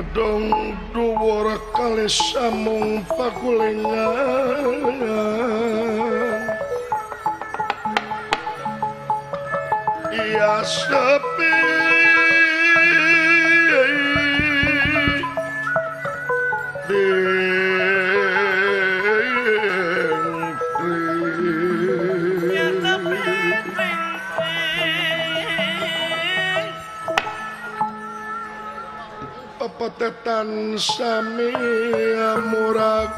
Gedong dhuwur kalih samung pakulengan iya sepi petetan sami murag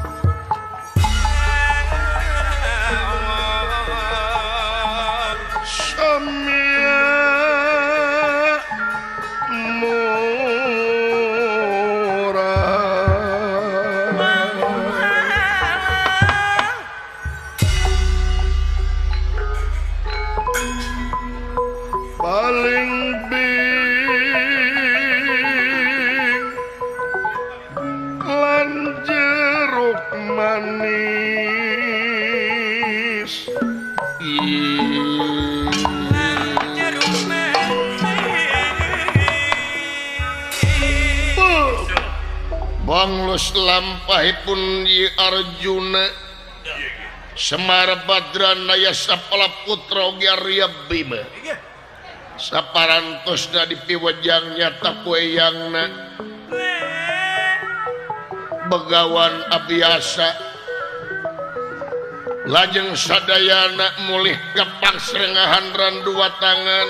sami murag paling manis Banglus lampahipun Yi Arjuna Semar Badranaya sapala putra oge Arya Bima saparantosna dipiwejang nyata ku eyangna Begawan Abiyasa lajeng sadayana mulih kepang serengahan dua tangan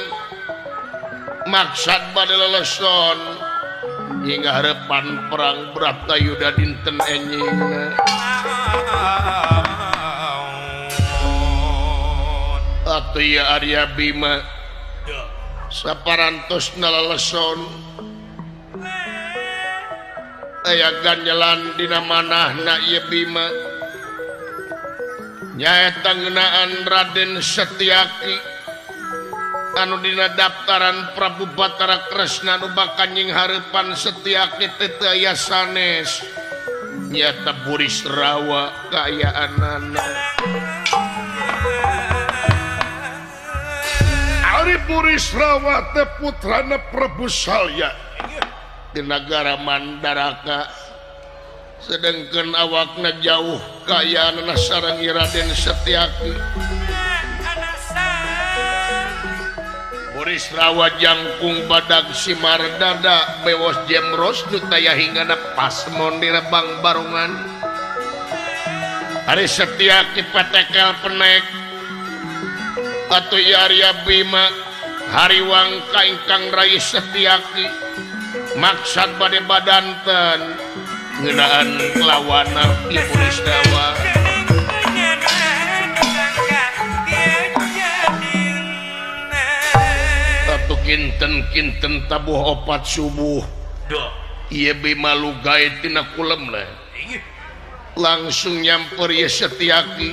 maksad bade leleson hingga harapan perang Bratayuda dinten enjingna. Atuh ieu Arya Bima saparantosna leleson aya ganjelan dina manahna ieu Bima nyaeta ngeunaan Raden Setyaki anu dina daftaran Prabu Batara Kresna nu bakal nyinghareupan Setyaki teh teu aya sanes nyaeta Burisrawa kaayaanana. Ari Burisrawa teh putrana Prabu Salya di nagara Mandaraka sedengkeun awakna jauh kaayaanana sareng Raden Setyaki. Burisrawa jangkung badag simar dada bewos jemros nu taya hinggana pasmon di rebang barungan. Ari Setyaki patekel penek atuh ieu Arya Bima hariwang ka ingkang rai Setyaki maksad bade badanten ngeunaan lawana ieu Burisrawa. Atuh kinten-kinten tabuh opat subuh ieu Bima lugae tina kulemna langsung nyamper ieu Setyaki.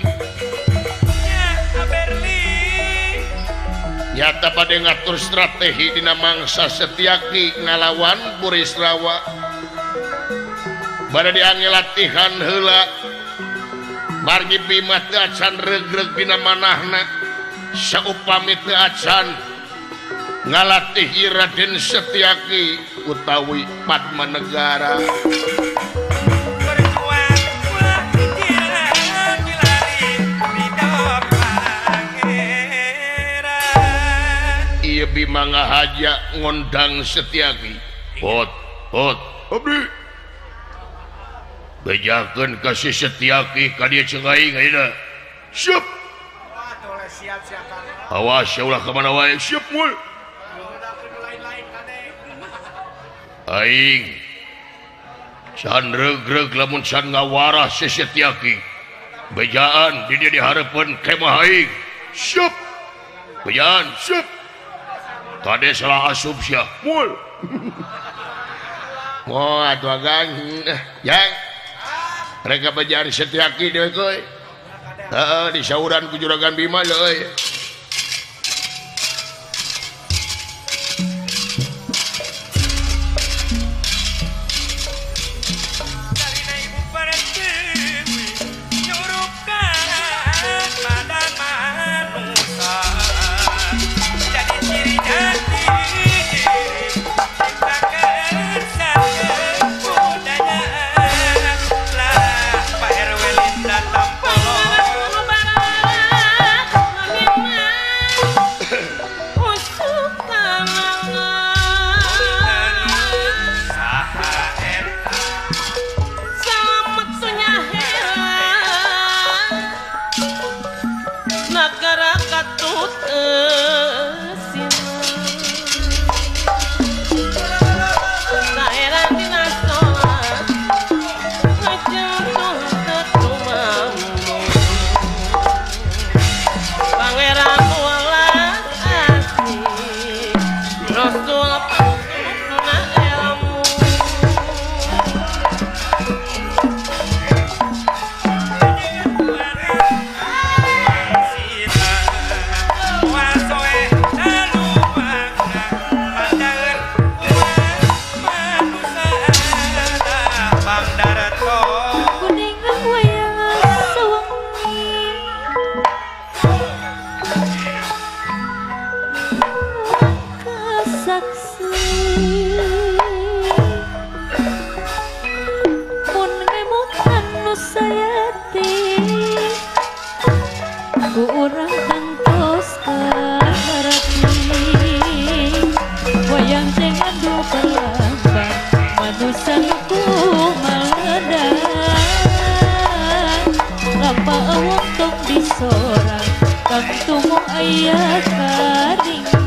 Nyata bade ngatur strategi dina mangsa Setyaki ngalawan Burisrawa. Bade diangge latihan heula margi Bima teu acan regreg dina manahna saupami teu acan ngalatih Raden Setyaki utawi Padmanegara. Ieu Bima ngahaja ngondang Setyaki. Hot hot abdi bejakeun ka si Setyaki ka dieu ceuk aing ayeuna. Siap. Awas ya ulah ka mana wae. Siap mul. Aing can regreg lamun can ngawarah si Setyaki. Bejaan di dieu dihareupeun kemah aing. Siap. Bejaan siap. Kade salah asup sia. Mul. Moal atuh agan. Yang mereka bejaan Setyaki deui euy. Heeh disauran ku Juragan Bima euy. ku meledak lapa awak tong disorang kang tumo aya karinggang.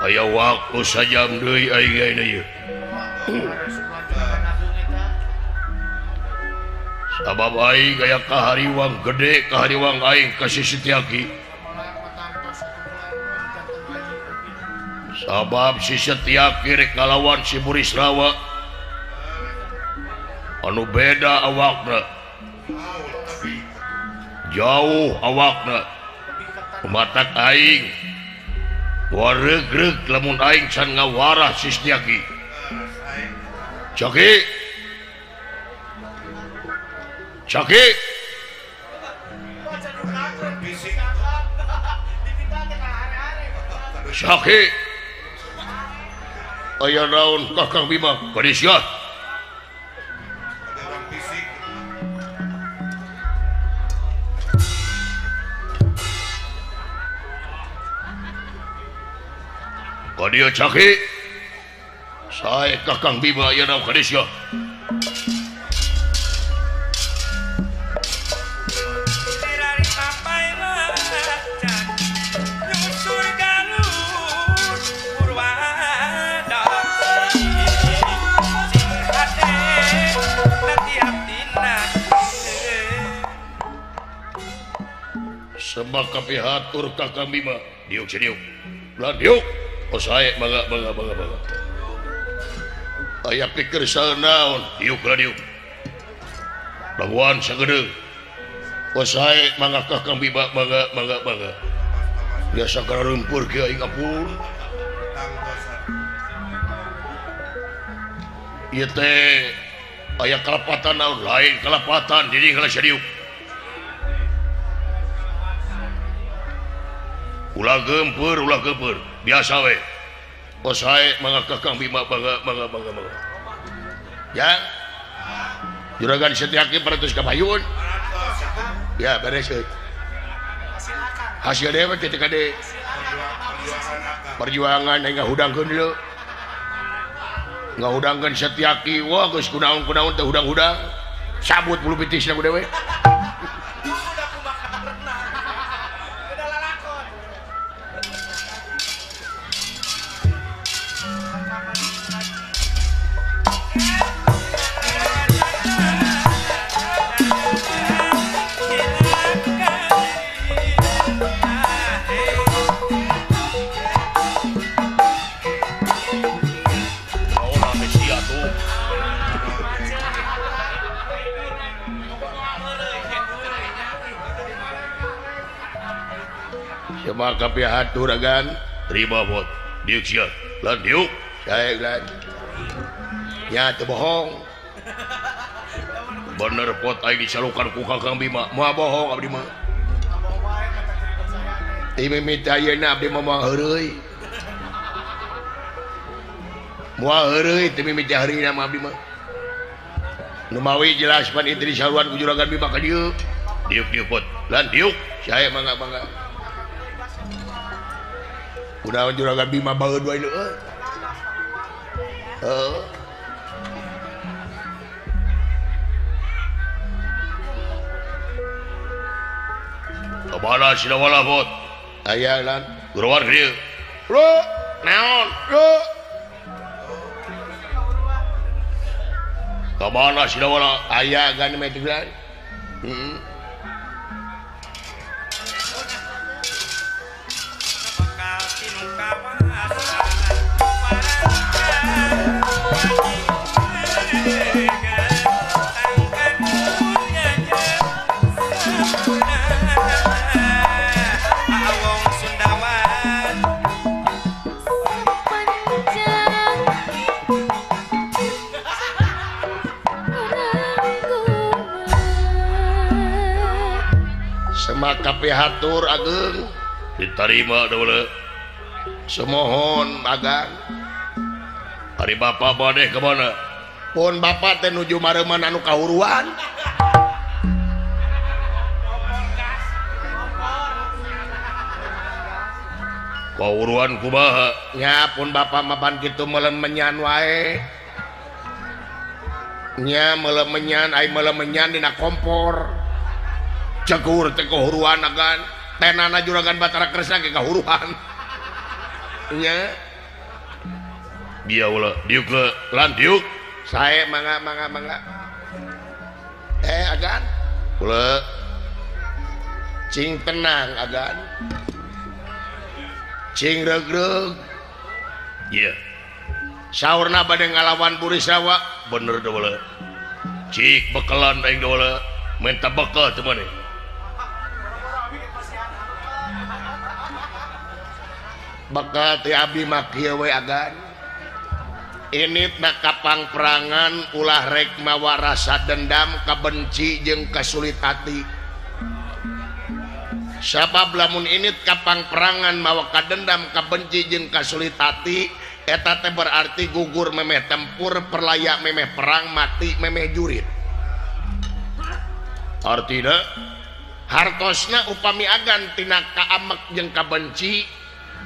Aya waktu sajam deui aing ayeuna ieu. Sabab aing aya kahariwang gede, kahariwang aing ka si Setyaki. Sabab si Setyaki rek ngalawan si Burisrawa anu beda awakna. Jauh awakna. Matak aing waregreg lamun aing can ngawarah si Setyaki. Caki. Caki. Caki. Aya naon Kakang Bima? Kadisya. Kadieu Caki. Sae Kakang Bima aya naon kadisya. Sebab kapihatur Kakang Bima. Diuk sediuk. Lah diuk. Oh sae mangga mangga mangga mangga. Aya pikir sanaon diuk lah diuk. Lawan sagedeung. Oh sae mangga Kakang Bima mangga mangga mangga. Biasa gareumpeur kieu aing ampun. Ieu teh aya kalepatan naon lain kalepatan jadi heula sadiuk. Ulah gempur biasa we. Oh sae mangga Kakang Bima mangga mangga mangga mangga. Ya. Juragan Setyaki parantos ka payun. Ya beres euy. Hasil dewe teh kade. Perjuangan aing ngahudangkeun deui. Ngahudangkeun Setyaki wah geus kunaon-kunaon teh hudang-hudang. Sabut bulu pitisna ku dewe. Maka pihatur agan terima bot diuk sia lan diuk sae lan nya teu bohong bener pot aing disalukan ku Kakang Bima moal bohong abdi mah ti mimiti ayeuna abdi mah moal heureuy moal heureuy ti mimiti harina mah abdi mah nu mawi jelas pan itu disaluan ku Juragan Bima ka dieu diuk diuk pot lan diuk sae mangga mangga. Kunaon Juragan Bima baeud wae leueuh. Heeh. Kamana Sidawala bot? Aya lan guruan dieu. Bro, naon? Bro. Kamana Sidawala? Aya gan meh teh. Heeh. Sepanjang Kapihatur ageung ditarima daula Semohon agan. Ari bapa bade ka mana? Pun bapa teh nuju mareuman anu kahuruan. Kahuruan kumaha? Nya pun bapa mah pan kitu melemenyan wae. Nya melemenyan ai melemenyan dina kompor. Cegur teh kahuruan agan. Tenana juragan Batara Kresna ge kahuruan. Nya dia ulah diuk le lan diuk sae mangga mangga mangga agan ulah cing tenang agan cing regreg iya saurna bade ngalawan Burisrawa bener da ulah cik bekelan aing da ulah menta bekal teu maneh bekal teh abdi mah kieu we agan. Ini na kapang perangan ulah rek mawa rasa dendam kabenci jeung kasulit hati. Sabab lamun ini kapang perangan mawa kadendam kabenci jeung kasulit hati eta teh berarti gugur memeh tempur perlayak memeh perang mati memeh jurit. Artina hartosna upami agan tina kaamek jeung kabenci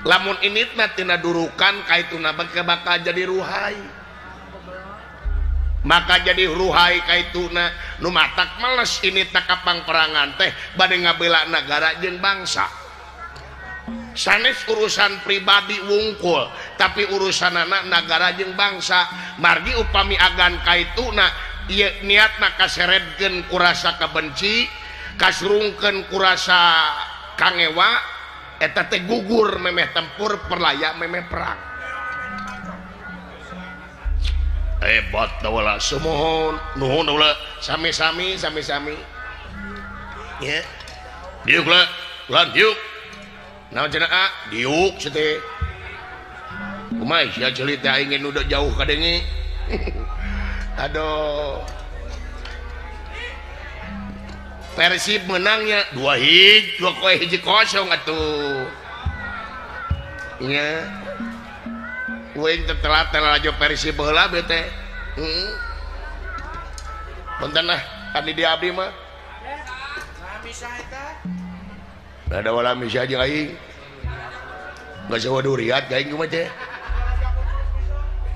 lamun initna tina durukan kaituna bakal jadi ruhai maka jadi ruhai kaituna nu matak males initna kapang perangan teh bade ngabela nagara jeung bangsa sanes urusan pribadi wungkul tapi urusanana nagara jeung bangsa margi upami agan kaituna ieu niatna kaseredkeun ku rasa kabenci kasurungkeun ku rasa kangewa eta teh gugur memeh tempur perlayak memeh perang. Hebat daula sumuhun nuhun daula sami-sami sami-sami nya diuk la lan diuk naon cenah a diuk teh kumaha sia ceuli teh aing nu jauh kadenge aduh Persib menangnya 2-1 2-1 atuh nya uing teh telat lalajo Persib baheula beuh teh heeh punten ah kan di abdi mah da wala misa jeung aing geus sawa duriat aing kumaha teh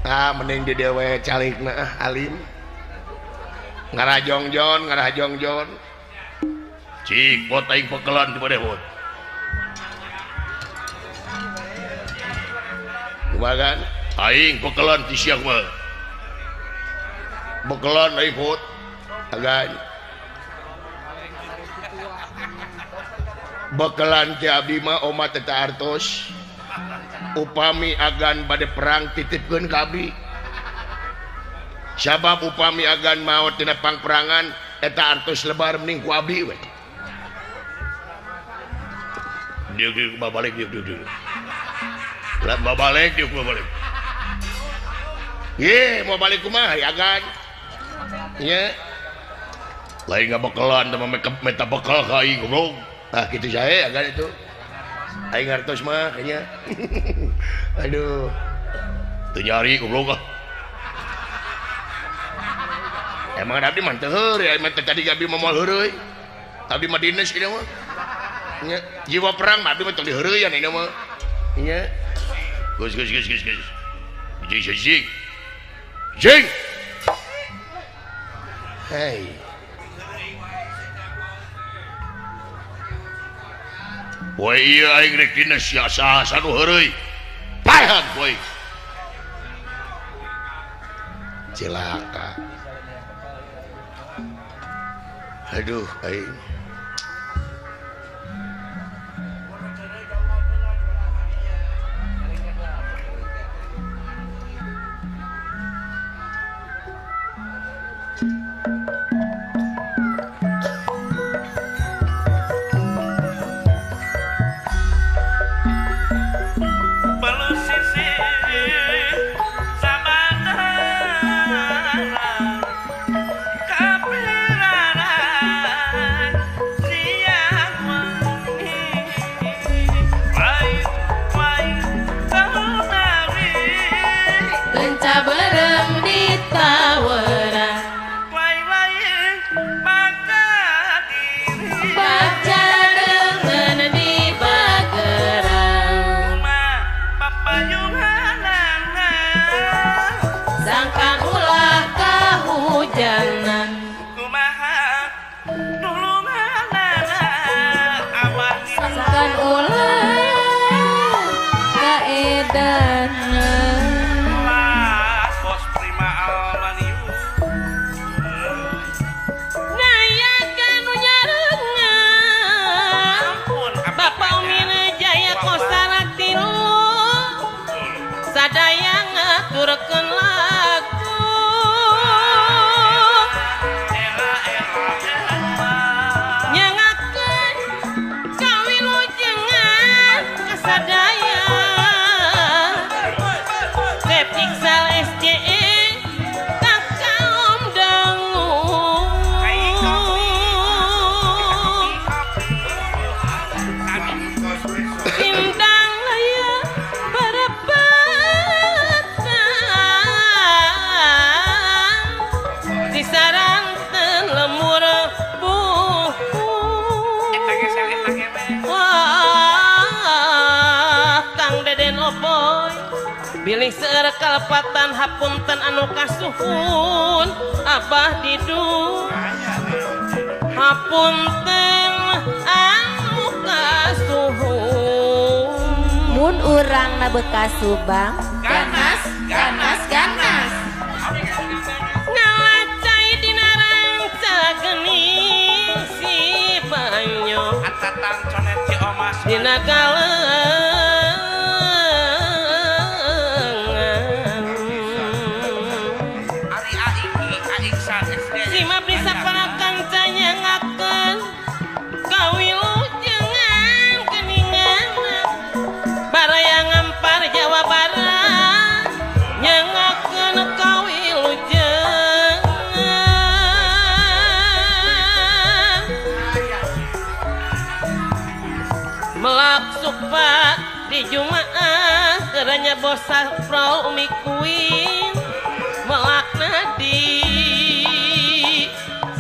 ah mending di dieu we calikna ah alim ngarajongjon ngarajongjon cik bot aing pekelan di mana bot kumaha kan aing pekelan ti siang mah bekelan aing bot agan bekelan ti abdi mah omat eta artos upami agan bade perang titipkeun ka abdi sabab upami agan maot tina pangperangan eta artos lebar mending ku abdi we. Diuk diuk balik diuk diuk diuk. Lah balik diuk balik. Ye, mau balik kumaha ya agan? Nya. Lain ngabekelan teh meta bekal ka aing goblok. Ah kitu sae agan itu. Aing ngartos mah kayaknya. Aduh. Teu nyari goblok ah. Emang abdi mah teu heureuy, emang teh tadi abdi mah moal heureuy. Abdi mah dinas ieu mah. Nya, jiwa perang mah abdi mah tong diheureuyan ieu mah. Nya. Geus geus geus geus geus. Jing jing. Jing. Hei. Poe ieu aing rek dinas sia saha nu heureuy. Paehan poe. Cilaka. Aduh aing. Kapiraran Sangkan ulah kaedana Bos Prima Almaniu Naya kanu nyarengan Bapak Umina Jaya Kosara Tilu sadaya ngaturkeun lagu nyangakeun kawilujengan kasadaya Tepiksal SJE ka kaum dangu Sindang laya barapatan di saranten lemur buku. Wah, Kang Deden Opoy bilih seueur kalepatan hapunten anu kasuhun Abah Didu hapunten anu kasuhun mun urang na bekas Subang ganas ganas ganas ngalacai dina rangca geuning si banyo Atatang conet ci Omas dina kalengan Ari Aiki Aiksan SD si mabdi sapara kanca nyangakeun kawilujengan geuningan baraya ngampar Jawa Barat nyangakeun kawilujengan melak supa di Jumaah geranya bosa pro Umi Queen melakna di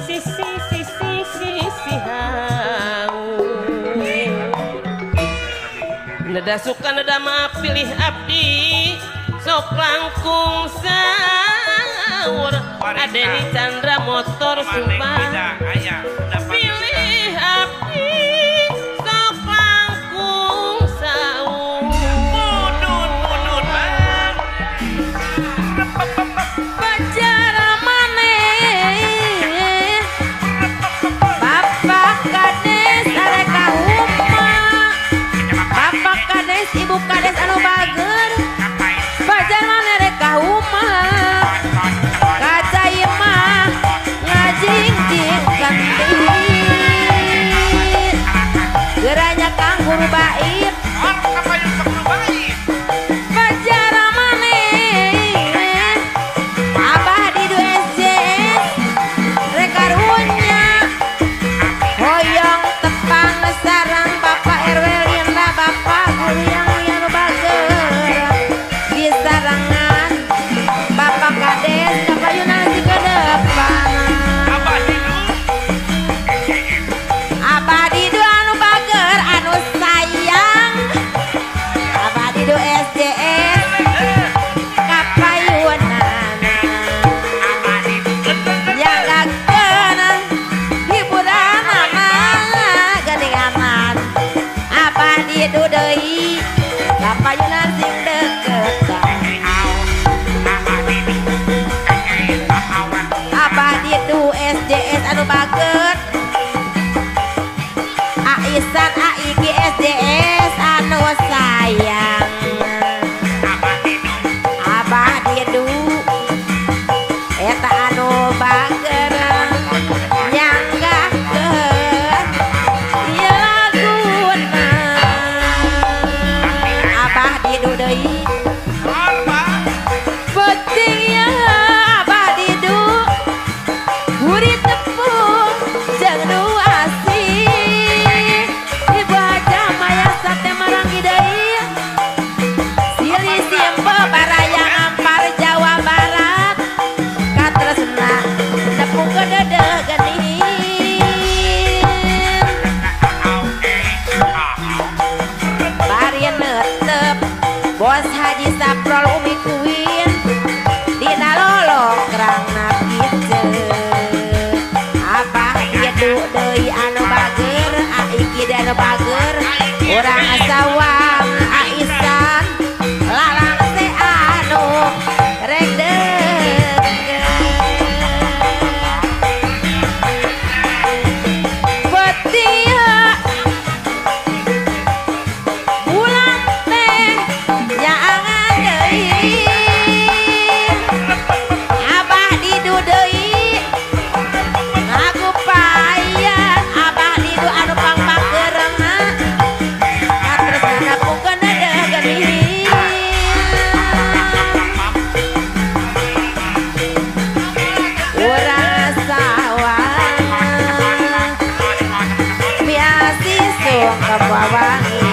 sisi sisi sisi haur neda suka neda maaf pilih abdi sok langkung sahur Adeni Chandra motor Subang pilih abdi sok langkung sahur Mudun mudun bang Bajara maneh Bapak Kades arek kahuma Bapak Kades Ibu Kades anu bager Bajar maneh rek kahuma Kacai mah ngajingjing kantin Geranya Kang Guru Baib Bajara maneh Abah Didu SJS rek karunya Hoyong tepang sarang Bapak RW Linda Bapak Guru yang yang bager di sarangan Bapak Kades kapayunan di ke depan Abah Didu Abah Didu anu bager anu sayang Abah Didu SJS kapayunan yang gagena hiburan geninganan Abah Didu deui kapayunan sing deketan Abah Didu SJS anu bager Aisan Aiki SJS anu sayang Abah Didu eta anu bager nyanggahkeun ieu laguna Abah Didu deui Urang sawang Aisan lalang se anu rek deukeut Petia bulan teh nyaangan deui Abah Didu deui ngagupayan Abah Didu anu pangpakeurna katresna pungkeun deugeunih Urang sawang biasi sungkem wawangi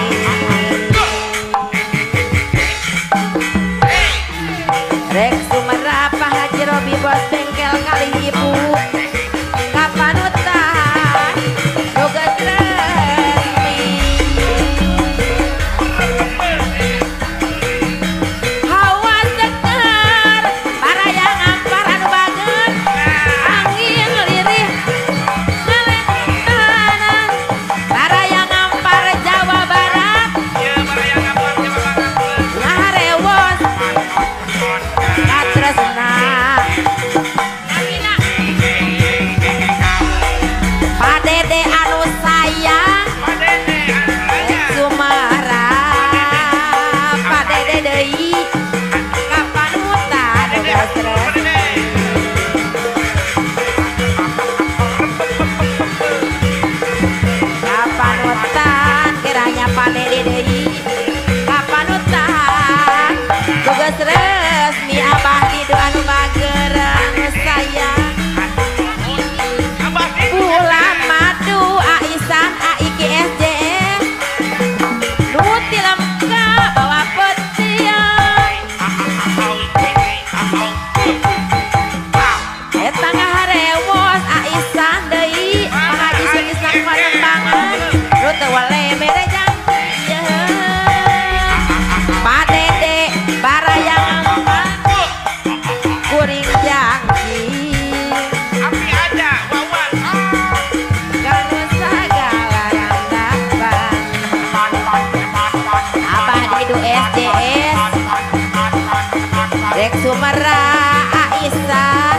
Rek sumerap Pak Haji Robi bos bengkel kali ibu kapanutan nu geus resmi Hawa seger baraya ngampar anu bager angin lirih ngaletanan baraya ngampar Jawa Barat ngaharewos katresna Padede anu sayang sumarap Padede deui kapanutan nu geus resmi Kapanutan kiranya Padede deui kapanutan nu geus resmi Abah Didu anu bager anu sayang Bulan madu Aisan Aiki SJS nu tilemka bawa petiang Eta ngaharewos Aisan deui Pak Haji Sulisna panembangan nu teu wale mere janjian Padede baraya ngampar kuring janji Api ada Wawan. Kanu sagala randapan Abah Didu SJS Rek sumera Aisan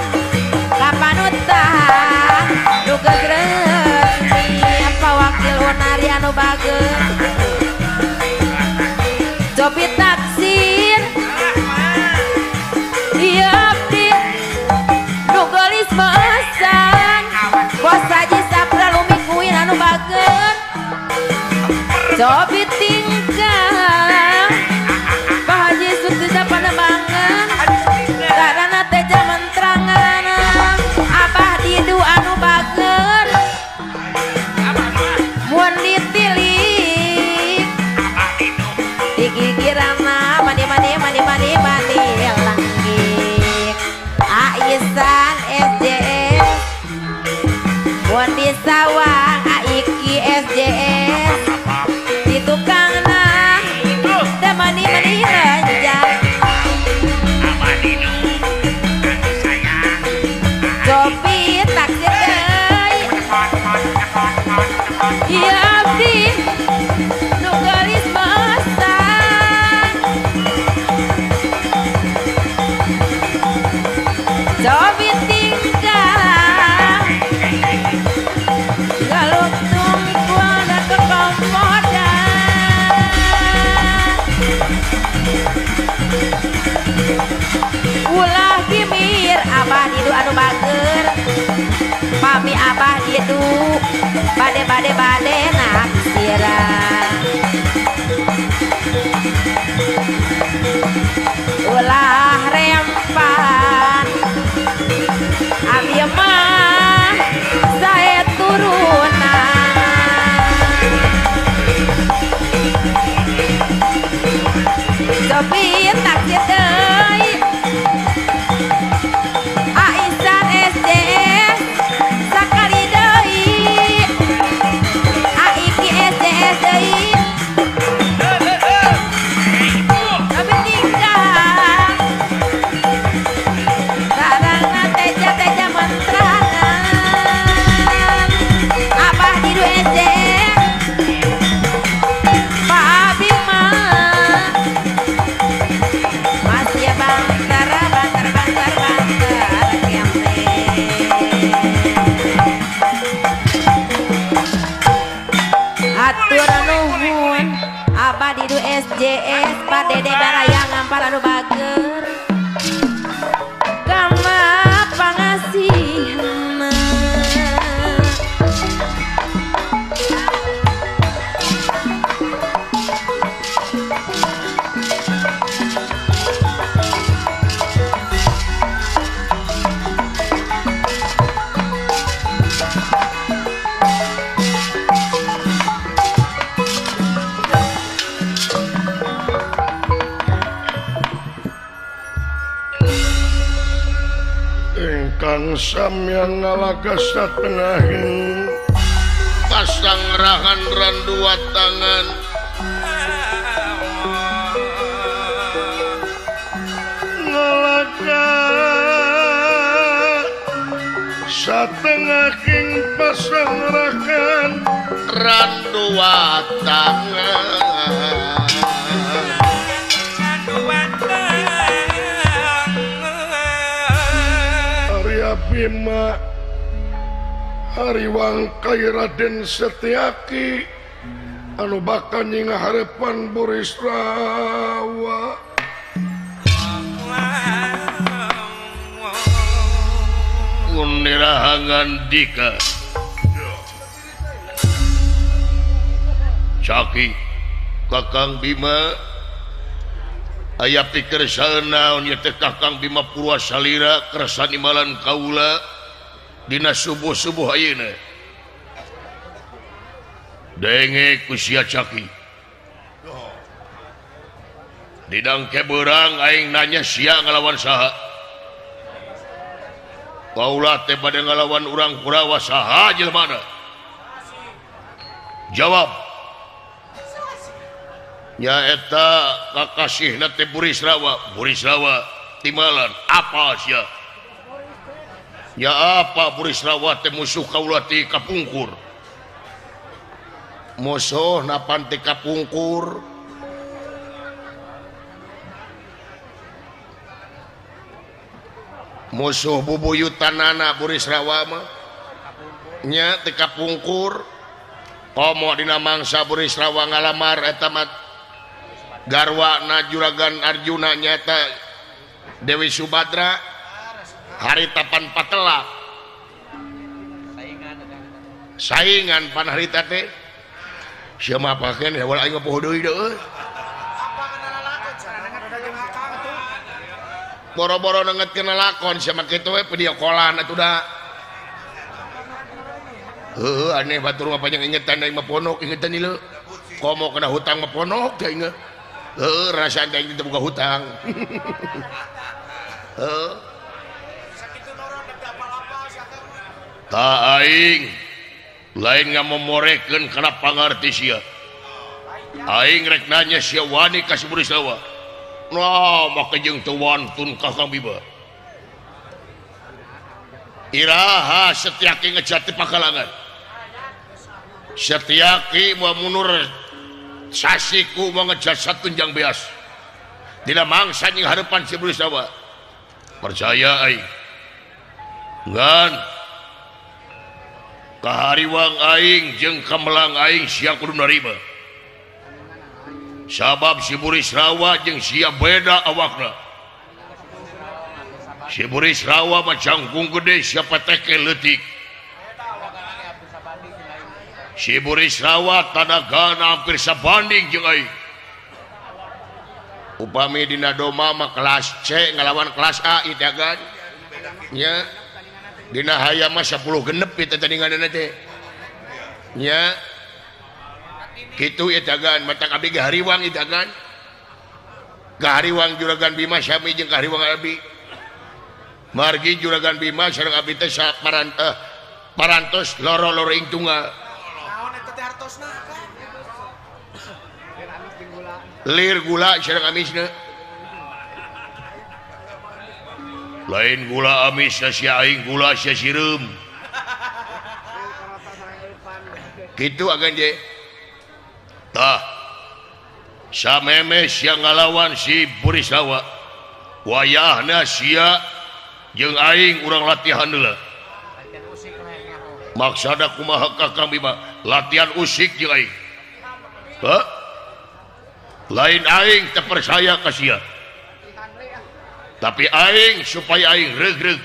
kapanutan nu geus resmi apa wakil Unari anu bager Copi taksir Ieu abdi nu geulis meusang Bos Haji Sapra lumi kuin anu bager Copi tingkah Pak Haji Sutisa panembangan Karana teja mentrangan Abah Didu anu bager Mun ditilik Digigirana mani mani mani mani mani langit Aisan SJS Mun disawang Aiki SJS Di tukangna teu mani mani renjang Copi taksir deui Ieu abdi nu geulis meusang Copi tingkah Galuk tungkul da kekompodan Ulah gimir Abah Didu anu bager Pami Abah Didu bade bade bade naksiran Ulah rempan Abi mah sae turunan Copi taksir deui Aisan SJS sakali deui Aiki SJS deui Pak Didu SJS Pak Dede Baraya ngampar anu bager kama pangasihna ingkang samyang ngalaga satengahing pasangrahan randua tangan ngalaga satengahing pasangrahan randua tangan Bima Hariwangkai Raden Setyaki anu bakal nyingaharepan Burisrawa Unirahangan dika Caki Kakang Bima aya pikir naon ieu teh Kakang Bima Purwa salira kersa nimalan kaula dina subuh-subuh ayeuna denge ku sia Caki didangke beurang aing nanya sia ngalawan saha kaula teh bade ngalawan urang Kurawa saha jelema jawab nyaeta kakasihna teh Burisrawa Burisrawa timalan apa sia nya apa Burisrawa teh musuh kaula ti kapungkur musuh napan ti kapungkur musuh bubuyutanana Burisrawa mah nya ti kapungkur komo dina mangsa Burisrawa ngalamar eta mah garwana Juragan Arjuna nyata Dewi Subadra harita pan patelak saingan pan harita teh sia mah pakeun hewan aing poho deui deui boro-boro nengetkeun lakon sia mah kitu we video kolan atuh da heuh aneh batur mah panjang ingetan aing mah ponok ingetan ieu komo kena hutang mah ponok teh inget heuh rasa aing teu boga hutang heuh ta aing lain ngamomorekeun kana pangarti sia aing rek nanya sia wani ka si Burisrawa nah make jeung teu wantun Kakang Bima iraha Setyaki ngejati pakalangan Setyaki moal mundur sasiku mau ngejat satunjang beas dina mangsa nying hareupan si Burisrawa percaya aing ngan kahariwang aing jeung kamelang aing sia kudu narima sabab si Burisrawa jeung sia beda awakna si Burisrawa mah jangkung gede sia pateke leutik si Burisrawa tanagana hampir sabanding jeung aing upami dina doma mah kelas C ngalawan kelas A ieu teh kan nya dina hayam mah 10 genep ieu teh tandinganna teh nya kitu ieu teh kan matak abdi ge hariwang ieu teh kan kahariwang Juragan Bima sami jeung kahariwang abdi margi Juragan Bima sareng abdi teh parantos loro-loro ing tunggal lir gula sareng amisna lain gula amis sia aing gula sia sireum kitu agan je tah sameme sia ngalawan si Burisrawa wayahna sia jeung aing urang latihan heula maksada kumaha Kakang Bima latihan usik jeung aing heuh Lain aing teu percaya ka sia. Tapi aing supaya aing regreg.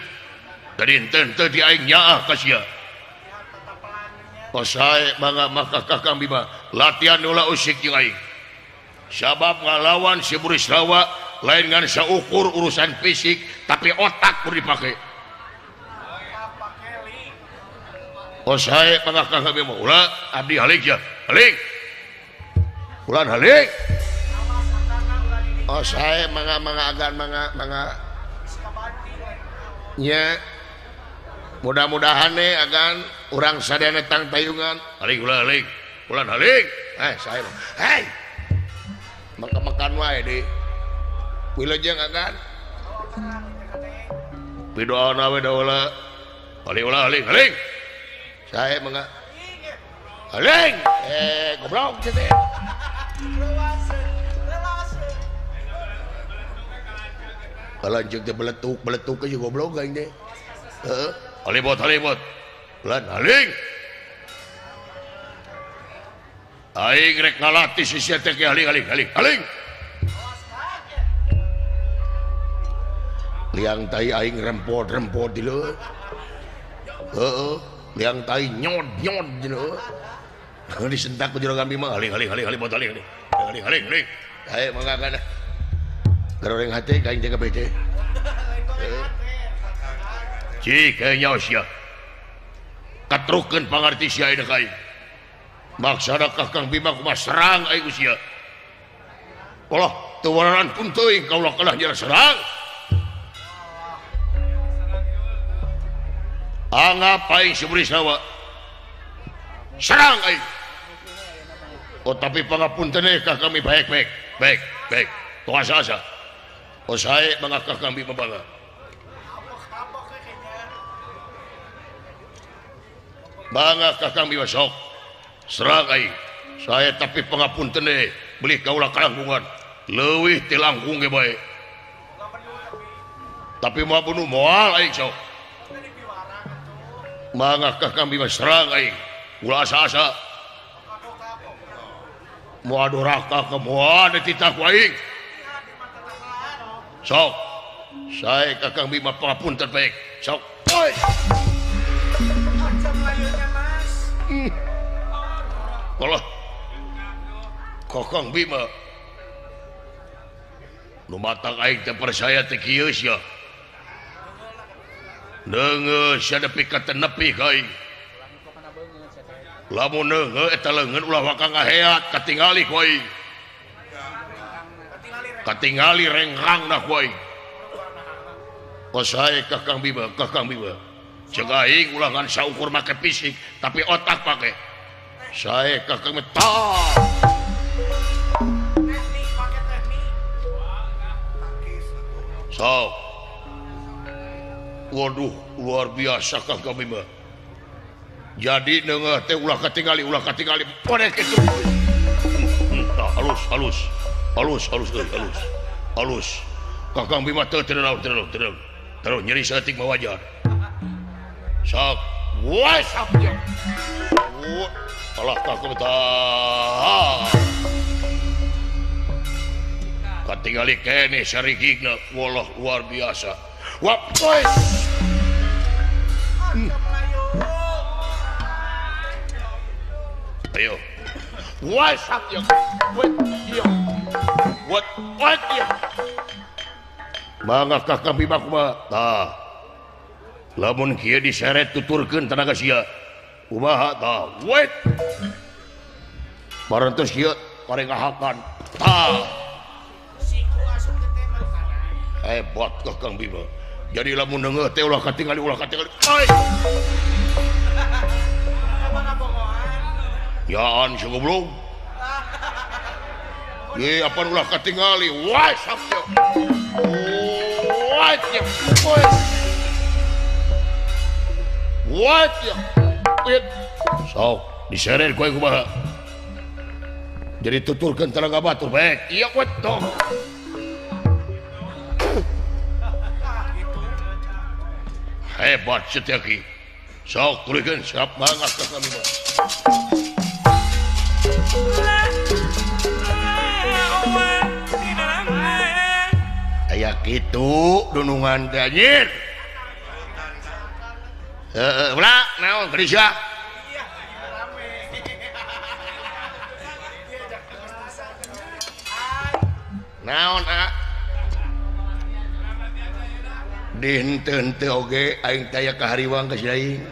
Tadi henteu di aing nyaah ka sia. Pasai mangga maka Kakang Bima latihan ulah usik jeung aing. Sabab ngalawan si Burisrawa lain ngan saukur urusan fisik tapi otak kudu dipake. Oh sae mangga Kakang Bima ulah abdi halik ya. Halik. Ulah halik. Oh sae mangga mangga agan mangga mangga. Nya mudah-mudahan nih agan urang sadayana tang tayungan. Halik ulah halik. Ulah halik. Sae. Hei. Makan-makan wae di. Wilujeng agan. Pidoana we daula. Halik ulah halik halik. Sae mangga. Halik. Goblok teh. Kalanjeung teh beletuk-beletuk ge goblok aing teh. Heeh. Halibot halibot. Ulah halik. Aing rek ngalatih si sia teh halik halik halik halik. Liang tai aing rempot-rempot di leuh. Heeh, liang tai nyod-nyod di leuh. Disentak ku Juragan Bima halik halik halik halibot halik halik. Halik halik halik. Hae mangga kana. Garoreng hate ka aing teh ka bece. Cik nya sia. Katrukeun pangarti sia ayeuna ka aing. Maksana Kakang Bima kumaha serang aing sia. Walah teu wararan pun teuing kaulah kalah nyerang serang. Anggap aing si Burisrawa. Serang aing. Oh tapi pangapunten eh Kakang Bima baik baik baik baik. Tong asa-asa. Oh sae mangga Kakang Bima bangga. Bangga Kakang Bima sok. Serang aing. Saya tapi pangapunten eh beli kaula kalangkungan. Leuwih ti langkung ge bae. Tapi moal bunuh moal aing sok. Mangga Kakang Bima serang aing. Ulah asa-asa. Moal doraka ka moal dititah ku aing. Sok. Sae Kakang Bima pangapunten bae. Sok. Oi. Alah. Kakang Bima. Nu matang aing teu percaya teh kieu sia. Neungeun sia nepi ka teu nepi ka aing. Lamun neungeun eta leungeun ulah waka ngaheat katingali ku aing. Katingali rengrangna ku aing. Oh sae Kakang Bima, Kakang Bima. Ceuk aing ulah ngan saukur make fisik tapi otak pake. Sae Kakang Bima tah. Sok. Waduh, luar biasa Kakang Bima. Jadi neungeuh teh ulah katingali podek kitu. Tah halus halus. Halus halus euy halus. Halus. Kakang Bima teu teu naon teu teu. Terus nyeri saeutik mah wajar. Sok. Wes apnya. Alah Kakang tah. Katingali keneh sarigigna wallah luar biasa. Wah, wes. Ayo. Wes apnya. Wet iya. What what iya. Mangga Kakang Bima kumaha? Tah. Lamun kieu diseret tuturkeun tenaga sia. Kumaha tah? Wet. Parantos kieu parengahakan. Tah. Hebat Kakang Bima. Jadi lamun neungeuh teh ulah katingali ulah katingali. Oi. Yaan si goblok. Ye apan ulah katingali. Wah sapnya. Wah ya. Wah ya. Sok diseret ku kumaha. Jadi tuturkeun tenaga batur baik. Iya wetok. Hebat Setyaki. Sok tulikeun siap banget ka kami mah. Tah kitu dunungan teh anjir. Heeh, ulah naon geulis sia. Naon a? Di henteu-henteu oge aing teh aya kahariwang ka si aing.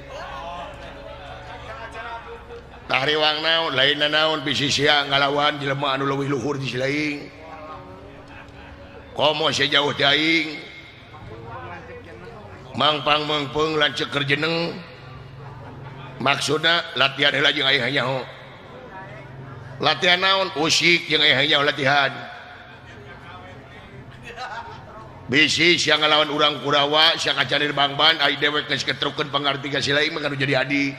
Kahariwang naon lain naon bisi sia ngalawan jelema anu leuwih luhur di si aing. Komo sia jauh ti aing. Mangpang meungpeung lanceuk keur jeneng. Maksudna latihan heula jeung aing nyaho. Latihan naon? Usik jeung aing nyaho latihan. Bisi sia ngalawan urang Kurawa sia kacanir bangban ai dewek geus ketrukeun pangarti ka si lain mah jadi adi.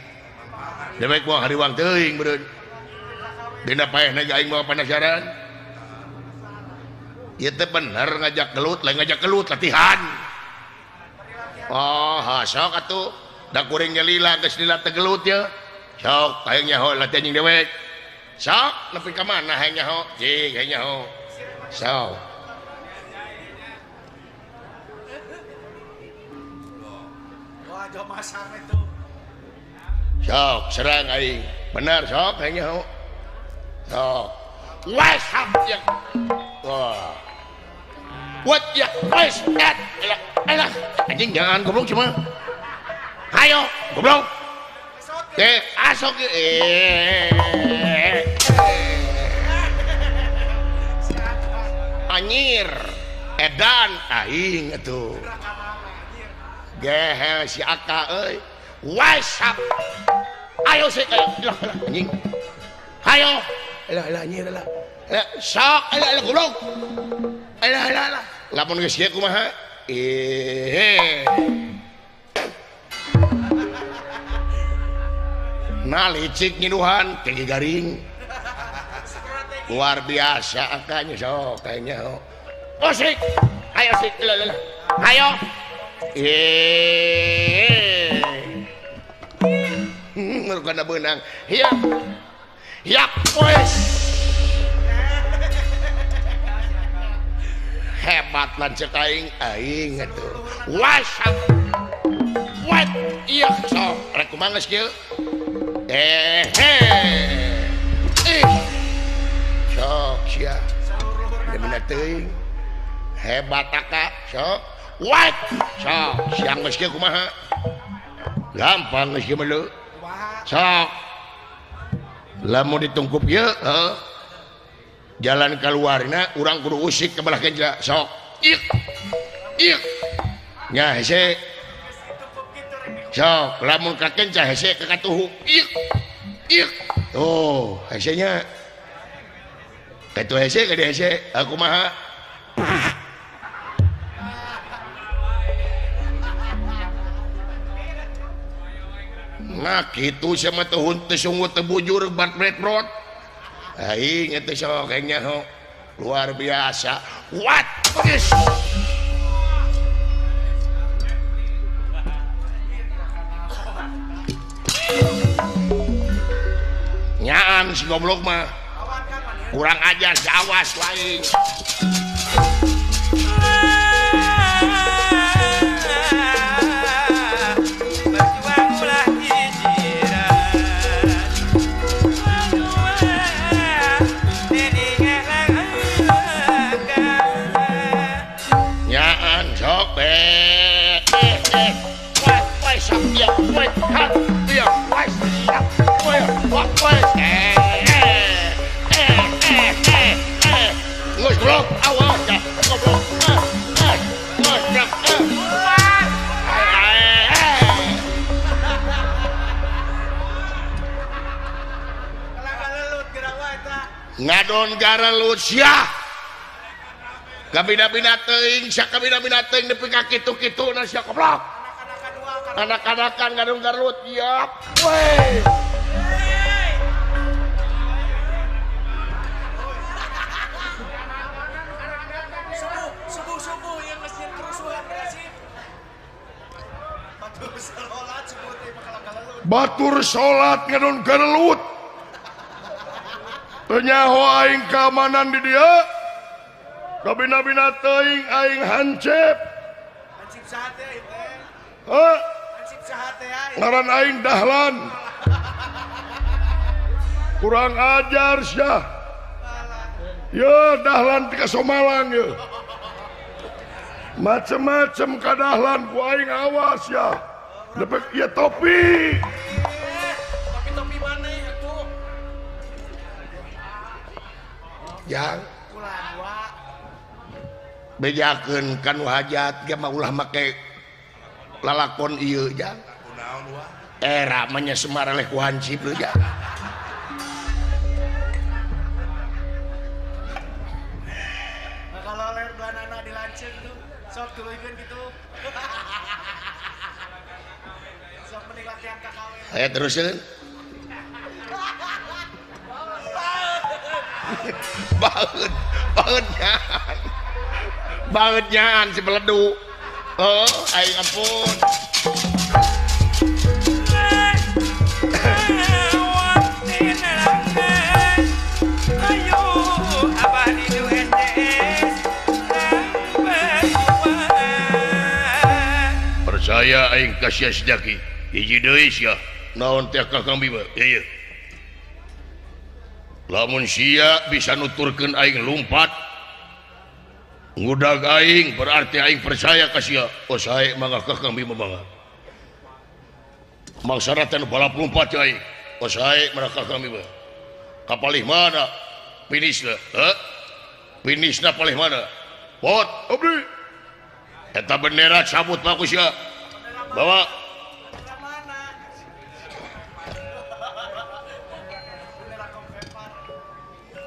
Dewek moal hariwang teuing beureun. Dina paehna ge aing moal penasaran. Ieu teh bener ngajak gelut, lain ngajak gelut latihan. Oh, ha sok atuh. Da kuring ge lila geus lila teh gelut ye. Sok hayang nyaho latihan jeung dewek. Sok nepi ka mana hayang nyaho? Cing hayang nyaho. Sok. Sok serang aing. Bener sok hayang nyaho. Sok. Wes hap ya. Wah. What ya wes et. Elah, elah. Anjing jangan goblok cuma. Hayo, goblok. Teh asok Anjir. Edan aing atuh. Gehel si Aka euy. Wes hap. Ayo sih ayo lah lah anjing. Hayo. Elah elah anjir elah. Elah sok elah elah goblok. Elah elah elah. Lamun geus ieu kumaha? Nah licik nyiduhan tinggi garing. Luar biasa akanya sok kayaknya. Osik. Ayo sik elah elah. Hayo. Kana beunang. Hiap. Hiap wes. Hebat lanceuk aing aing atuh. Wasap. Wat ieu sok rek kumaha geus kieu? Sok sia. Bener teuing. Hebat aka sok. Wat sok siang geus kieu kumaha? Gampang geus kieu mah leu. Sok lamun ditungkup ieu heuh jalan keluarna urang kudu usik ke belah kenca sok ieu ieu nya hese sok lamun ka kenca hese ka katuhu ieu ieu tuh hese nya katuh hese ka hese aku kumaha. Nah gitu sama tuhun sungguh tebujur bat bread. Aing itu sok kayaknya luar biasa. What is nyaan si goblok mah kurang ajar si awas lain. Ngadon garalut sia kabina-bina teuing sia kabina-bina teuing nepi ka kitu-kitu na sia goblok anak-anakan ngadon garalut yap we subuh-subuh yang masjid kerusuhan nasib batur salat subuh teh bakal garalut batur salat ngadon garalut teu nyaho aing keamanan di dia. Kabina-bina teuing aing hancep. Hansip saha teh aing teh? Hah? Hansip saha teh aing? Ngaran aing Dahlan. Kurang ajar sia. Yo Dahlan ti ka Somalang yo. Macem-macem ka Dahlan ku aing awas ya. Lepek ieu topi. Topi-topi mana atuh? Jang bejakeun ka nu hajat ge mah ulah make lalakon ieu jang. Era mah nya Semar eleh ku hansip leuh jang. Kalau ler banana dilancen tuh sok tuluykeun kitu. Sok mending latihan KKW. Aya teruseun. Banget, banget nyaan. Banget nyaan si beledu. Oh, aing ampun. Percaya aing ka sia Sejaki. Hiji deui sia. Naon teh Kakang Bima? Ieu. Lamun sia bisa nuturkeun aing lumpat ngudag aing berarti aing percaya ka sia. Oh sae mangga Kakang Bima mangga. Mangsana teh nu balap lumpat aing. Oh sae mangga Kakang Bima. Kapalih mana? Finisna, heuh? Finisna palih mana? Pot, abdi. Eta bendera cabut mah ku sia. Bawa.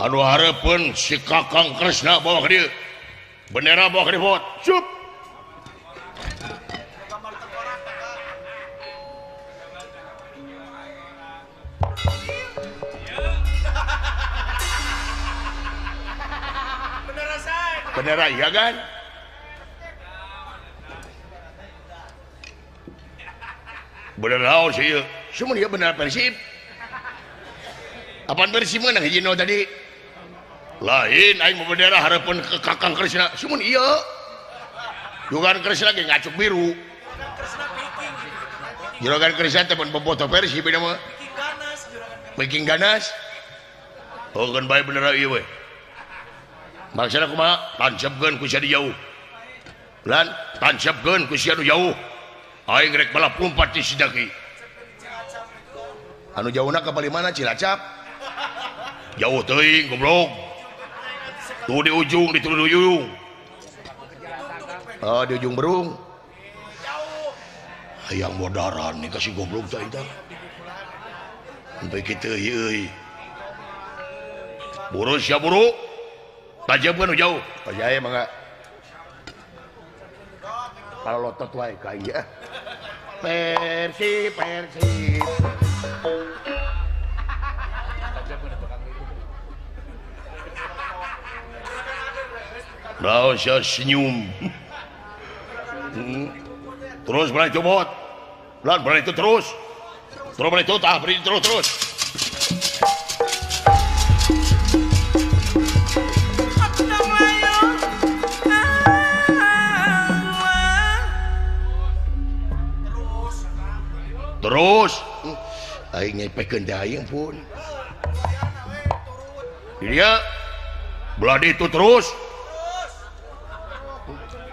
Anu hareupeun si Kakang Kresna bawa ka dieu. Bendera bawa ka dieu pot. Cup. Bendera iya kan? Bener naon sih ieu? Sumun ieu bener Persib. Apaan Persib meunang hiji nol tadi? Lain aing mau bendera hareupeun ke Kakang Kresna. Sumun ieu. Juragan Kresna ge ngacuk biru. Juragan Kresna teh mun bobotoh Persib ieu mah. Viking ganas. Oh keun bae bendera ieu we. Maksudna kumaha? Tancapkeun ku sia di jauh. Lan tancapkeun ku sia nu jauh. Aing rek balap lompat di Sidaki. Anu jauhna ka palih mana? Cilacap. Jauh teuing goblok. Tuh di ujung, di turun ujung. Oh, di ujung berung. Hayang modaran nih kasih goblok teh eta. Sampai kitu euy. Buru sia buru. Tajamkeun nu jauh. Percaya mangga. Kalau lotot wae ka aing ya. Persib, Persib. Naon sia senyum. Terus berani cobot. Lan berani itu terus. Terus berani itu tah berani terus terus. Terus aing nyepekeun teh aing pun. Dia belah itu terus.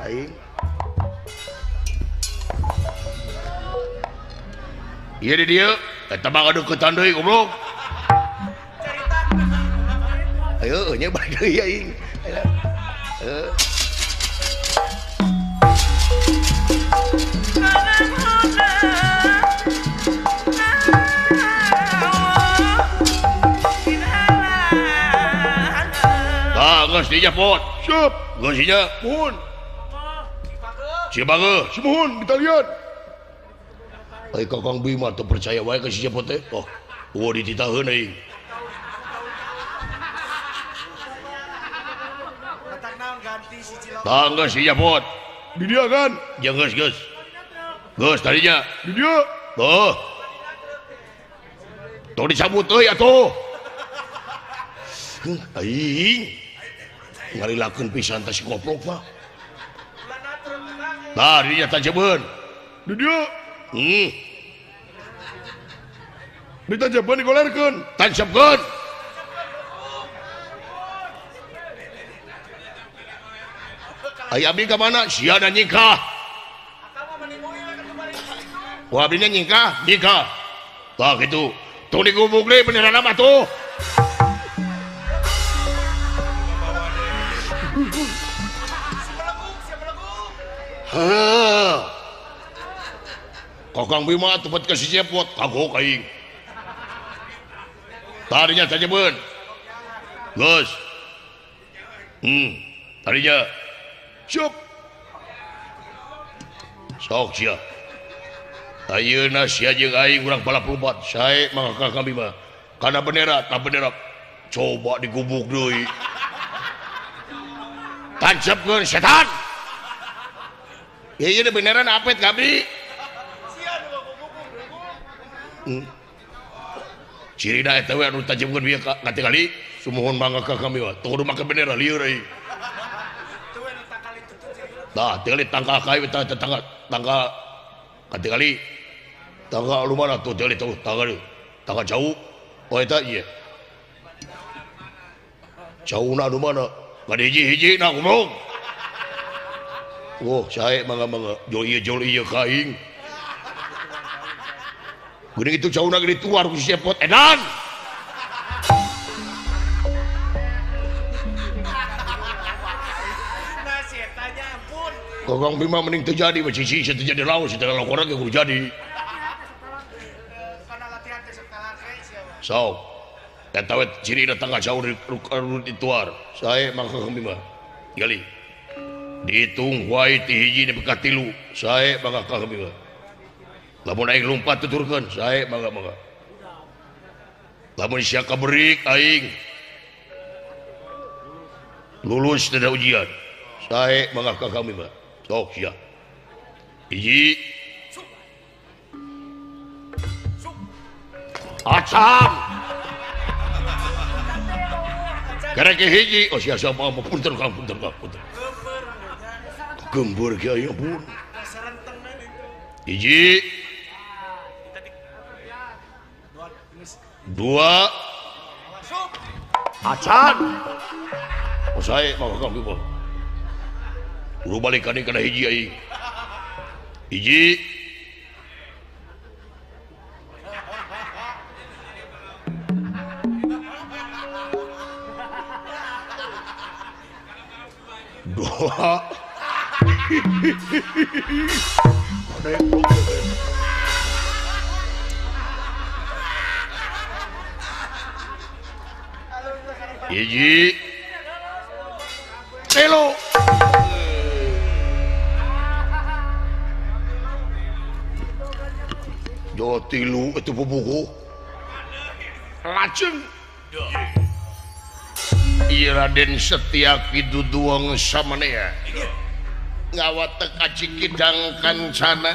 Aing. Ieu di dieu eta mah ngadeukeutan deui goblok. Ayo nya balik deui aing. Heuh. Tah geus dijepot. Siap. Geus nya Muhun. Cibage, Sumuhun ditalian. Ai Kakang Bima teu percaya wae ka si Cepot teh. Oh, eueuh dititaheun euy. Letak naon ganti si Cilok. Tah geus si Cepot. Di dia kan? Ya geus geus. Geus tadinya. Di dia. Tuh. Tong dicabut euy atuh. Aing. Ngalilakeun pisan teh si goblok mah. Tah dinya tancebeun. Di dieu. Ditancebeun digolerkeun, tancapkeun. Ai abdi ka mana? Sia da nyingkah. Ku abdi nyingkah, nyingkah. Tah kitu. Tong digubuk deui benderana mah tuh. Heuh. Kakang Bima tempat ka si Cepot, kagok aing. Tadinya tancebeun. Geus. Tadinya. Siap. Sok sia. Ayeuna sia jeung aing urang balap lompat. Sae mangga Kakang Bima. Kana bendera, tah bendera. Coba digubuk deui. Tancapkeun setan. Ieu ieu beneran apet ka abdi. Cirina eta we anu tancapkeun bieu katingali sumuhun mangga Kakang Bima. Tong kudu make bendera lieur euy. Tah tingali tangga kayu tah tangga tangga katingali tangga lumana tuh tingali tuh tangga tangga jauh. Oh eta ieu. Jauhna anu mana? Kada hiji-hiji na goblok. Oh, sae mangga-mangga jol ieu ka aing. Geuning itu jauhna geuning tuar ku si Cepot edan. Kakang Bima mending terjadi, cici teu jadi lawan, si teu lakoran ge kudu jadi. Sok, eta we cirina tangga jauh dituar. Sae mangga Kakang Bima. Gali. Dihitung wae ti hiji nepi ka tilu. Sae mangga Kakang Bima. Lamun aing lumpat tuturkeun, sae mangga mangga. Lamun sia kaberik aing lulus dina ujian. Sae mangga Kakang Bima. Sok sia. Hiji. Acan. Karek hiji, oh sia sia apa punten Kang, punten Kang, punten. Gembur kieu ampun. Hiji. Dua. Acan. Oh sae mangga Kakang Bima. Kudu balik ka kana hiji aing. Hiji. Dua. Hiji. Telu. Jo tilu itu bubuku. Lajeng. Ieu Raden Setyaki duduang samanea. Ngawatek aji kidang kancana.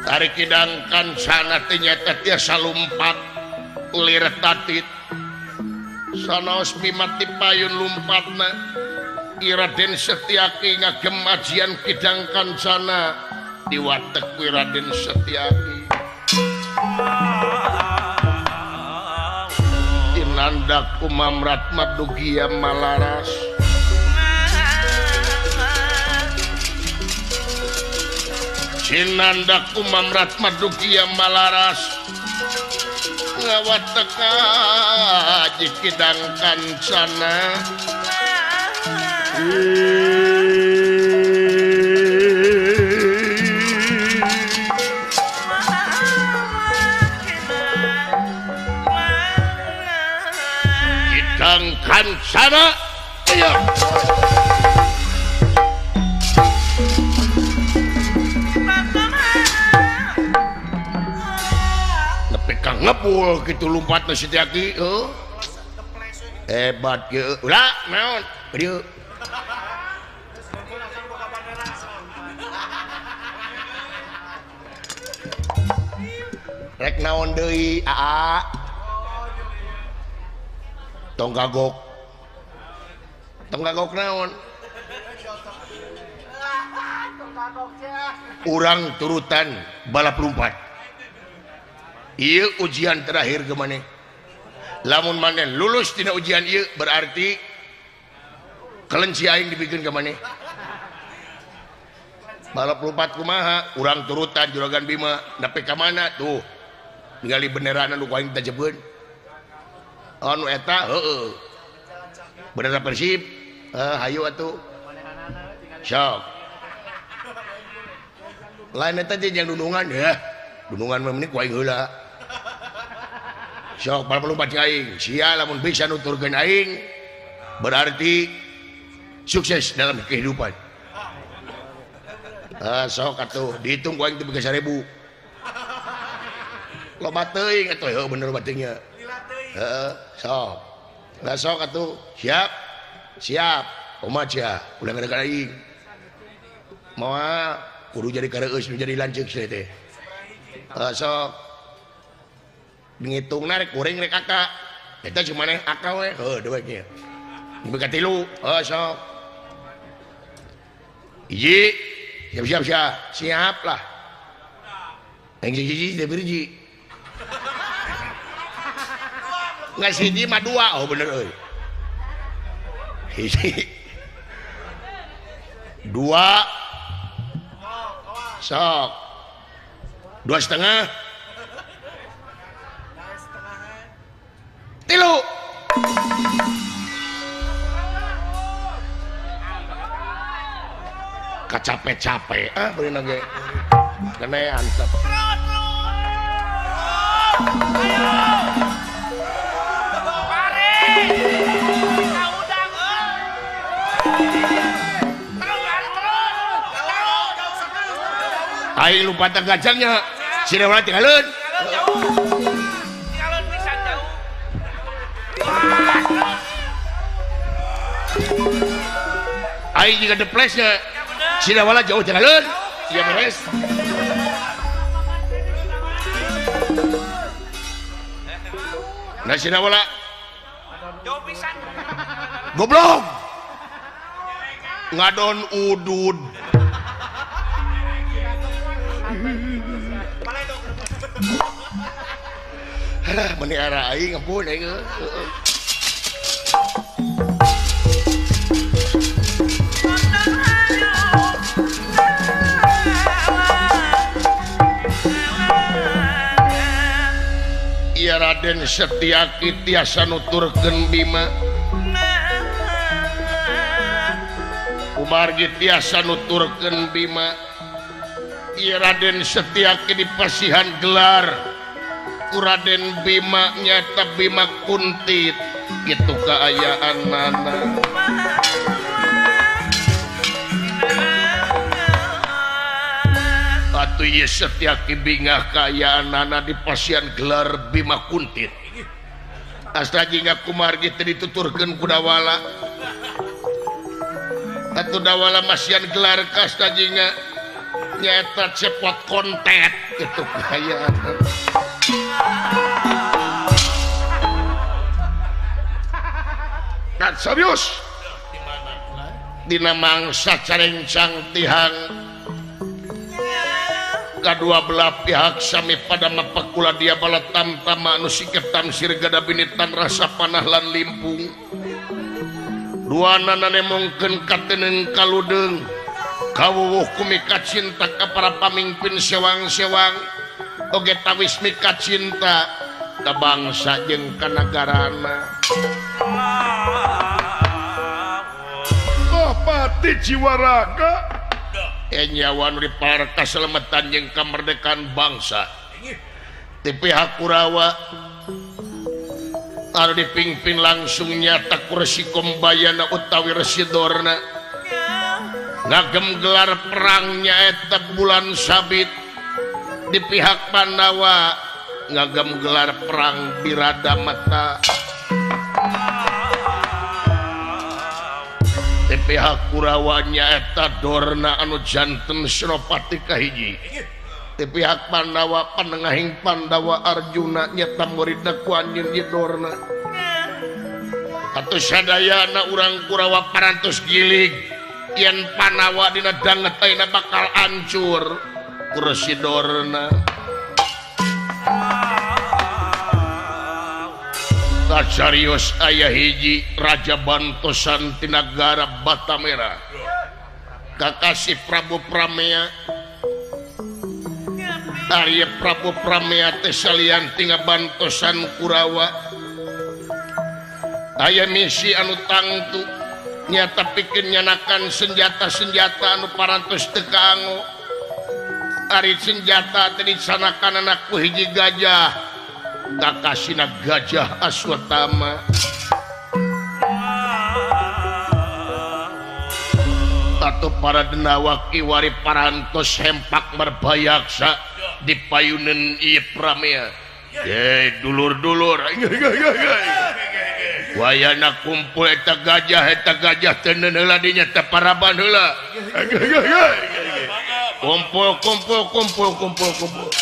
Tarik kidang kancana teh nyata tiasa lumpat lir tatit. Sanaos mimati payun lumpatna. Ieu Raden Setyaki ngagem ajian kidang kancana diwatek ku Raden Setyaki. Tinandak kumamrat madugia malaras. Cinandak kumamrat madugia malaras. Ngawatek aji kidang kancana. Kidang kancana. Iya. Nepi ka ngepul kitu lompatna si Setyaki heuh. Hebat kieu. Ulah naon? Dieu. Rek naon deui aa? Tong kagok. Tong kagok naon? Urang turutan balap lompat. Ieu ujian terakhir ke maneh. Lamun maneh lulus tina ujian ieu berarti kelenci aing dibikeun ka maneh. Balap lompat kumaha? Urang turutan Juragan Bima nepi ka mana tuh? Ningali benderana nu ku aing tajebeun. Anu eta heueuh. Bendera Persib, hayu atuh. Sok. Lain eta jeung dunungan ya. Dunungan mah meni ku aing heula. Sok balap lompat aing. Sia lamun bisa nuturkeun aing berarti sukses dalam kehidupan. Sok atuh dihitung ku aing teh 1000. Loba teuing atuh heuh bener batingnya. Heeh, sok. Lah sok atuh siap. Siap. Kumaha sia? Ulah ngadeukeutan aing. Moal kudu jadi kareueus nu jadi lanceuk sia teh. Sok. Ngitungna rek kuring rek aka. Eta cuma maneh aka we, heuh dewek nya. Nepi ka 3, heuh sok. Hiji, siap siap siap. Siap lah. Yang hiji teh hiji. Nggak hiji mah 2, oh bener euy. Hiji. 2. Sok. 2,5. 3. Kacape-cape ah beurina ge. Kene antep. Aing lumpatan gajangnya, Sinawala tinggalin. Tinggalin pisan jauh. Aing juga deplesnya, Sinawala jauh tinggalin. Iya beres. Nah Sinawala jauh pisan. Goblok. Ngadon udud. Alah meni ara aing ampun aing. Iya Raden Setyaki tiasa nuturkeun Bima. Kumargi tiasa nuturkeun Bima. Iya Raden Setyaki dipasihan gelar ku Raden Bima nyata Bima Kuntit kitu kaayaanana. Atuh ieu Setyaki bingah kaayaanana dipasihan gelar Bima Kuntit. Asta jingga kumargi teh dituturkeun ku Dawala. Atuh Dawala masihan gelar ka Asta jingga nyata cepot kontet kitu kaayaan. Kan serius dina mangsa carencang tihang kadua belah pihak sami pada mapakula dia bala tamtama anu sikep tamsir gada binitan rasa panah lan limpung duanana nemongkeun kateneng kaludeung kawuwuh kumika cinta ka para pamimpin sewang-sewang oge tawis mika cinta ka bangsa jeung ka nagarana. Oh pati jiwaraga nyawa nu dipalar kaselametan jeung kamerdekaan bangsa ti pihak Kurawa anu dipimpin langsung nyata ku Resi Kumbayana utawi Resi Dorna ngagem gelar perang nyaeta bulan sabit. Di pihak Pandawa ngagem gelar perang Birada Mata. Di pihak Kurawa nyaeta Dorna anu janten Senopati kahiji. Di pihak Pandawa panengahing Pandawa Arjuna nyata muridna ku anjeun ieu Dorna. Atuh sadayana urang Kurawa parantos gilig yen Panawa dina danget ayeuna bakal hancur kursi Dorna. Kacarios aya hiji Raja Bantosan ti nagara Batamera. Kakasih Prabu Pramea. Arya Prabu Pramea teh salian ti ngabantosan Kurawa. Aya misi anu tangtu nyata pikeun nyanakan senjata-senjata anu parantos teu kaanggo. Ari senjata teh disanakan anak ku hiji gajah. Kakasina Gajah Aswatama. Atau para denawa kiwari parantos hempak merbayaksa di payunan ieu Pramea. Ye dulur-dulur. Wayana kumpul eta gajah teu neun heula dinya teh paraban heula. Kumpul kumpul kumpul kumpul kumpul.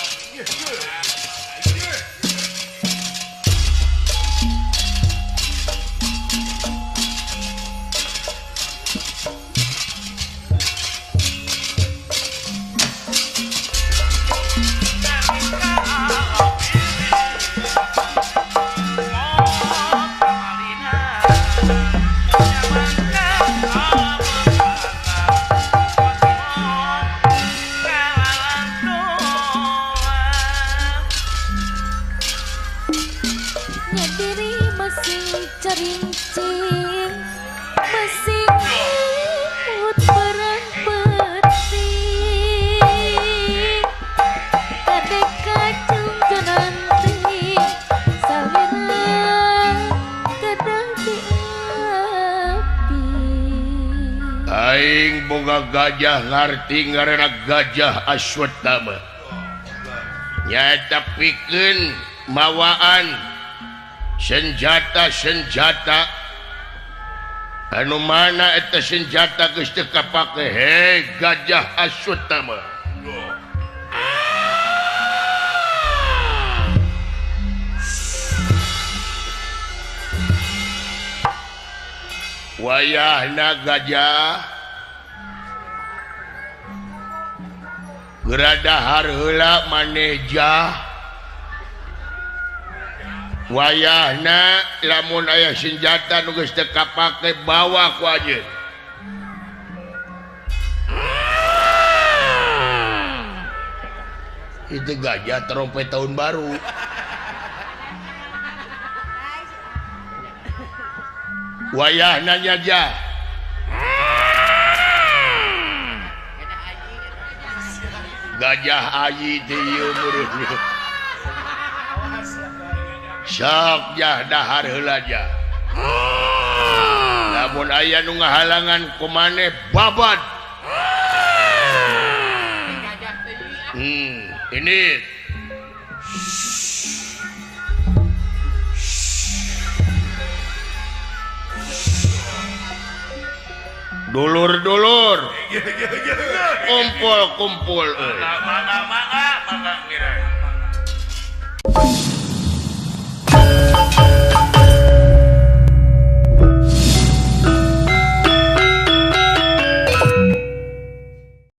Gajah ngarti ngaranna Gajah Aswatama nyaeta pikeun mawaan senjata-senjata anu mana eta senjata geus teu kapake he Gajah Aswatama. Wayahna gajah geradahar heula maneh jah. Wayahna lamun aya senjata nu geus teu kapake bawa ku anjeun. Itu gajah trompet tahun baru. Wayahna nyajah. Gajah ayi teh ieu meureun. Sok jah dahar heula jah. Lamun aya nu ngahalangan ku maneh babad. Ini dulur-dulur kumpul-kumpul euy.